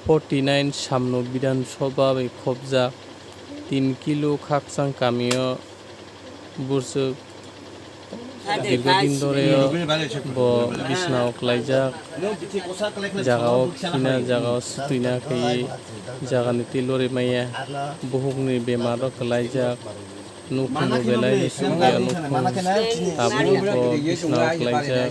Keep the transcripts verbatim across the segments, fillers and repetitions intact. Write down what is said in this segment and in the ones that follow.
Forty nine Samno Bidhan Sabha bai khobjak tin kilo khakchang kamio bursuk dirghodin dhoreo bo bisnao klaijak, jagao khina, jagao swtwina khaiwi jagani twi lori maya, buhukni bemaro klaijak, nukhungo belai nukhung ya nukhung, tabukbo bisnao klaijak.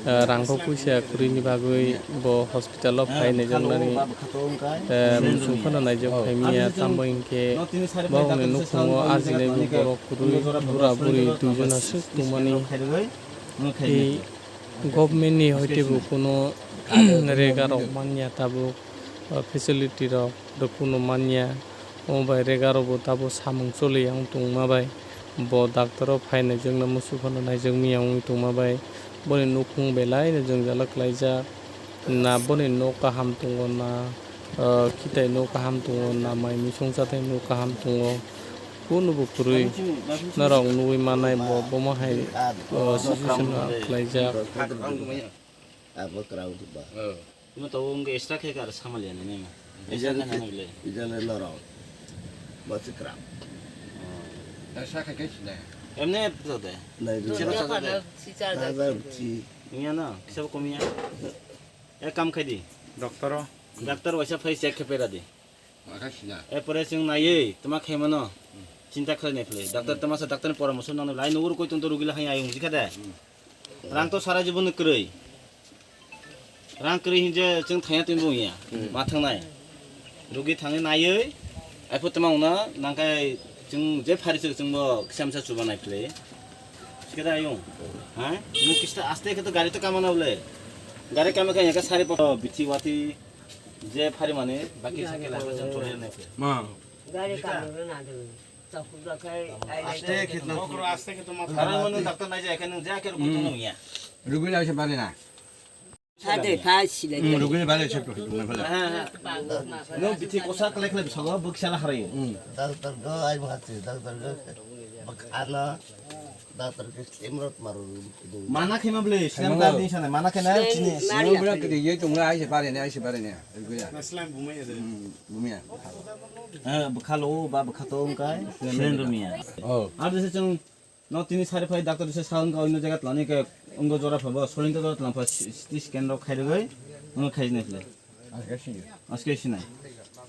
Ah, rangkho puisa kwrwini bagwi bo hospital o phai naijaknani, ah, musung phano naijak phaimya, tambo hinkhe bongni nukhungo ajinai bo borok kwrwi bura buri duijon aswk tongmani. Tei government ni hoite bo kuno rega rok manya tabuk, ah, facility rok. Rwkhuno manya, omo bai rega rokbo tabo samung choli ya wng tongma bai, bo doctor o phai naijakna musu phano naijakmaya wngwi tongma bai, boni nukhung belai no jwngjalo klaijak, na boni nok kaham tongo na, ah, khitai nok kaham tongo na, mai misong chatai nok kaham tongo, kunubo kwrwi norok nugwi manai bo, bomo hai, ah, situation o klaijak. Abo kwrwng ba. Imo to wngkhe extra khe kar samal ya nini. Extra khe nang le. Ijale norok. Basi kwrwng. Extra khe khe sina. Emne to de. Nai. Kisa basa de. Nai, nai, si. Iya na, kisa komiya. E kam khai di. Doctor o. Doctor waisa phai check khe pera di. Epore chwng naiwi tama khaimano chinta khlai nai phlai. Doctor tama sa doctor ni poramorsho nang lai nugo koi tong to rugi la hai ayung jikha de. Rang to sara jibon ni kwrwi. Rang kwrwi hinje chwng thangya twi bung ya. Ma thangnai. Rugi thangwi naiwi. Aipho tama ungna nangkai chwng je phari chwng chwng bo kisa misa chuba nai phlai. Sikada ayung. Ha? Mu kista aste khe to gari to kamana ule. Gari kama khe yaka sari pa bithi wati. Je phari mani baki sakhe la chwng chole nai phlai. Ma. Gari kamano nadu. Chakhuk jakhai, aile aste khitna. Aste khitna. Karon manu doctor nai jai khe nung ja khe rukutu nung ya. Rugui lai se bari na. Sade pha sile. Rugui bari se to khitna phala. Ha, ha. No bithi kosa kle kle bisago buksa la harai. Doctor go ai bhati, doctor go. Bakhana. Doctor ke slim rot maru. Mana khe ma ble, slim ka din sana, mana khe na chini. Slim bra kri ye tung ai se bare ne, ai se bare ne. Slim bumai de. Bumia. Eh, bkhalo ba bkhato ungkai, slim rumia. Oh. Ar dese chung no tini sari phai doctor dese saung ka oino jaga tlani ke ungo jora phabo, soling ka jora tlan pha C T scan rok khai rwgwi, ungo khai jnai phle. Aske sinai. Aske sinai.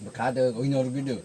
Bkha de oino rwgwi do.